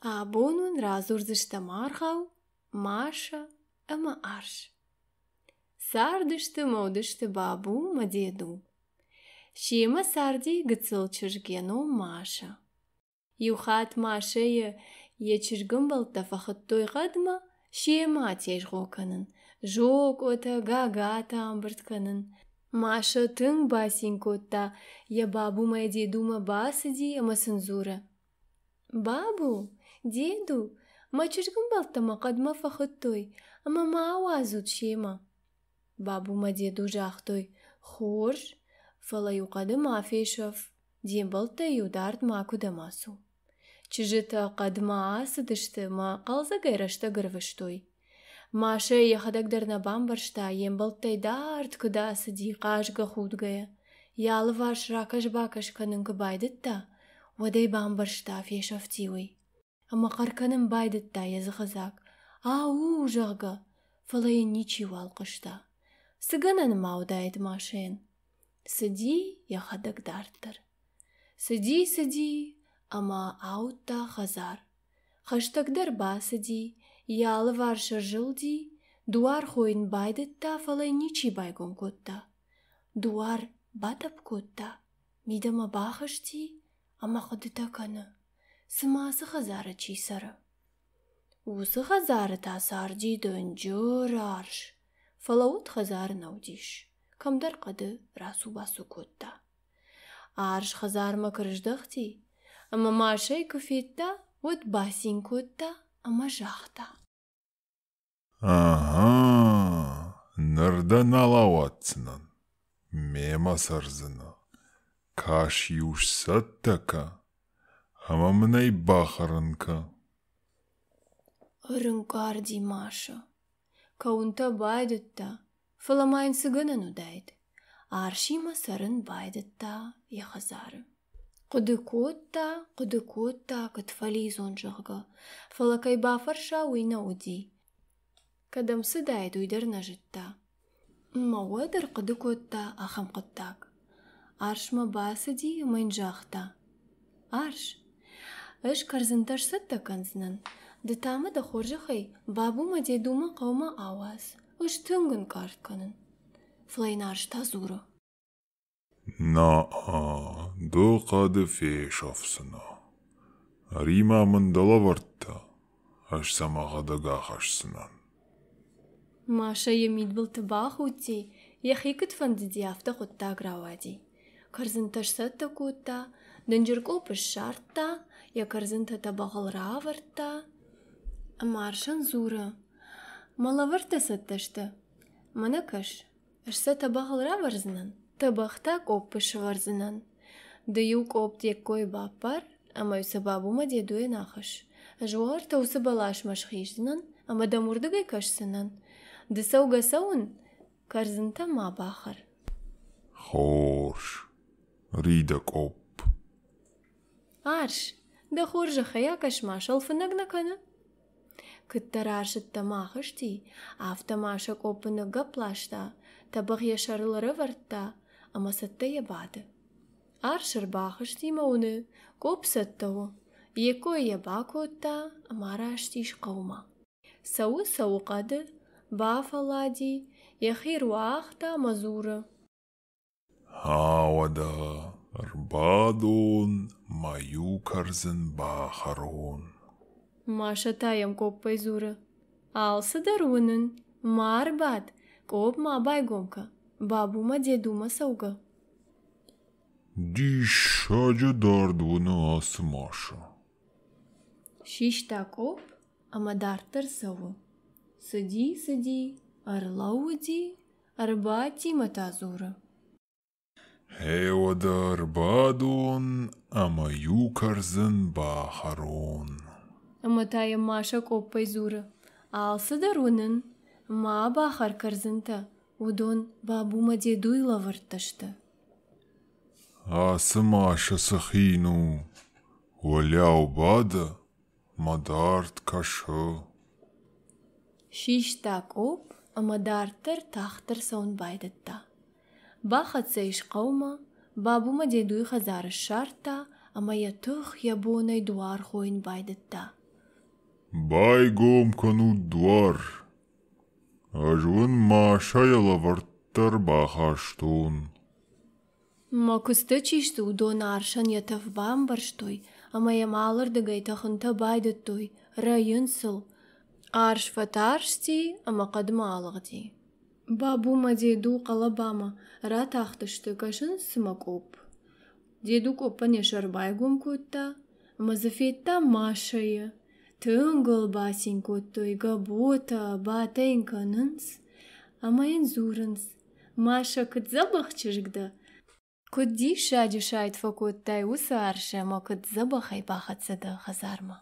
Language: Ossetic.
Абон уын радзурдзыстӕм аргъау Маша ӕмӕ арс. Цардысты мӕ уыдысты Бабу мӕ Деду. Семӕ царди гыццыл чызг, йӕ ном Маша. Иу хатт Машӕйы йӕ чызгӕмбӕлттӕ фӕхуыдтой хъӕдмӕ семӕ атезгъо кӕнын, зокъотӕ, гагатӕ ӕмбырд кӕнын. Машӕ тынг бацин кодта, йӕ бабумӕ йӕ дедумӕ бацыди ӕмӕ сын дзуры: «Бабу, деду, мӕ чызгӕмбӕлттӕ мӕ хъӕдмӕ фӕхуыдтой ӕмӕ мӕ ауадзут семӕ». Бабу мӕ деду загътой: «Хорз, фӕлӕ-иу хъӕды ма фесӕф, де мбӕлттӕй-иу дард макуыдӕм ацу». Чызджытӕ хъӕдмӕ ацыдысты мӕ хъӕлдзӕгӕй рӕстӕг ӕрвыстой. Машӕ йӕхӕдӕг дӕр нӕ бамбӕрста, йе мбӕлттӕй дард куыд ацыди хъазгӕ-худгӕйӕ. Йӕ алыварс ракӕс-бакӕс кӕнын куы байдыдта, уӕд ӕй бамбӕрста, фесӕфти уый. Ӕмӕ хъӕр кӕнын байдыдта йӕ дзыхыдзаг, ау, зӕгъгӕ, фӕлӕ йын ничиуал хъуыста. Цы гӕнӕн ма уыдаид Машӕйӕн? Цыди йӕхӕдӕг дарддӕр. Цыди, цыди ӕмӕ ауыдта хӕдзар. Хӕстӕгдӕр бацыди, йӕ алыварс ӕрзылди, дуар хойын байдыдта, фӕлӕ йын ничи байгом кодта. Дуар батӕпп кодта, мидӕмӕ бахызти ӕмӕ хъуыдытӕ кӕны, цымӕ ацы хӕдзары чи цӕры? Уыцы хӕдзары та царди дынджыр арс, фӕлӕ уыд хӕдзары нӕ уыдис, кӕмдӕр хъӕды рацу-бацу кодта. Арс хӕдзармӕ куы рыздӕхти ӕмӕ Машӕйы куы федта, уӕд бацин кодта ӕмӕ загъта: Ага, ныр дӕ нал ауадздзынӕн, мемӕ цӕрдзынӕ. Кас-иу сцӕттӕ кӕ ӕмӕ мын ӕй бахӕрын кӕ. Ӕрынкъарди Маша. Кӕуынтӕ байдыдта, фӕлӕ ма йын цы гӕнӕн уыдаид? Арсимӕ цӕрын байдыдта йӕ хӕдзары. Хъуыды кодта, хъуыды кодта, куыд фӕлидзон, зӕгъгӕ, фӕлӕ кӕй бафӕрса, уый нӕ уыди. Кӕдӕм цыдаид, уый дӕр нӕ зыдта. Мӕ уӕд ӕрхъуыды кодта ахӕм хъуыддаг. Арсмӕ бацыди ӕмӕ йын загъта: «Арс, ӕз кӕрдзынтӕ сцӕттӕ кӕндзынӕн, ды та мӕ дӕ хорзӕхӕй Бабумӕ Дедумӕ хъӕумӕ ауадз, ӕз тынг ӕнкъард кӕнын». Фӕлӕ йын арс та дзуры: На-а, ды хъӕды фесӕфдзынӕ. Ӕри-ма мын дӕ лӕвӕрттӕ, ӕз сӕ мӕхӕдӕг ахӕсдзынӕн. Машӕ йӕ мидбылты бахудти, йӕхи куыд фӕндыди, афтӕ хъуыддаг рауади. Кӕрдзынтӕ сцӕттӕ кодта, дынджыр къопп ссардта, йӕ кӕрдзынтӕ тӕбӕгъыл равӕрдта ӕмӕ арсӕн дзуры: «Мӕ лӕвӕрттӕ цӕттӕ сты. Мӕнӕ кӕс, ӕз сӕ тӕбӕгъыл равӕрдзынӕн, тӕбӕгътӕ къоппы сӕвӕрдзынӕн. Ды-иу къопп де ккойы баппар ӕмӕ-иу сӕ бабумӕ дедуйӕн ахӕсс. Ӕз уӕртӕ уыцы бӕласмӕ схиздзынӕн ӕмӕ дӕм уырдыгӕй кӕсдзынӕн. Ды цӕугӕ-цӕуын кӕрдзынтӕ ма бахӕр. Хорз, ри дӕ къопп. Арс, дӕ хорзӕхӕй акӕс-ма, сӕлфынӕг нӕ кӕны? Куыддӕр арсыдтӕ ма ахызти, афтӕ ма сӕ къоппы ныггӕпп ласта, тӕбӕгъ йӕ сӕрыл ӕрӕвӕрдта ӕмӕ цӕттӕйӕ бады. Арс ӕрбахызти мӕ уыны, къопп цӕттӕ у. Йе ккой йӕ бакодта ӕмӕ араст ис хъӕумӕ. Цӕуы, цӕуы хъӕды, бафӕллади, йӕхи руагъта ӕмӕ дзуры: Уӕдӕ ӕрбадон мӕ иу кӕрдзын бахӕрон. Маша та йӕм къоппӕй дзуры: «Алцыдӕр уынын, ма ӕрбад, къопп ма байгом кӕ, Бабумӕ Дедумӕ цӕугӕ». Диссаджы дард уыны ацы Маша. Систа къопп ӕмӕ дарддӕр цӕуы. Цыди, цыди, ӕрлӕууыди, ӕрбадти мӕ та дзуры: Гъе уӕдӕ ӕрбадон ӕмӕ иу кӕрдзын бахӕрон. Ӕмӕ та йӕм Маша къоппӕй дзуры: «Алцыдӕр уынын, ма бахӕр кӕрдзынтӕ, уыдон Бабумӕ Дедуйы лӕвӕрттӕ сты». Ацы Маша цы хин у, уӕлиау бады мӕ дард кӕсы. Систа къопп ӕмӕ дарддӕр тагъддӕр цӕуын байдыдта. Бахӕццӕ ис хъӕумӕ, Бабумӕ Дедуйы хӕдзар ссардта ӕмӕ йӕ тых, йӕ бонӕй дуар хойын байдыдта. Байгом кӕнут дуар. Ӕз уын Машӕйы лӕвӕрттӕ рбахастон. Мӕ куыдзтӕ чи сты, уыдон арсӕн йӕ тӕф бамбӕрстой ӕмӕ йӕм алырдыгӕй тӕхынтӕ байдыдтой, рӕйынц ыл. Арс фӕтарсти ӕмӕ хъӕдмӕ алыгъди. Бабу мӕ деду хъӕлӕбамӕ ратахтысты, кӕсынц цыма къопп. Деду къоппӕн йӕ сӕр байгом кодта ӕмӕ дзы федта Машӕйы. Тынг ыл бацин кодтой, Гӕботӕ, батӕ йын кӕнынц ӕмӕ йын дзурынц: Машӕ, куыд дзӕбӕх чызг дӕ! Куыд диссаджы сайд фӕкодтай уыцы арсы ӕмӕ куыд дзӕбӕхӕй бахӕццӕ дӕ хӕдзармӕ.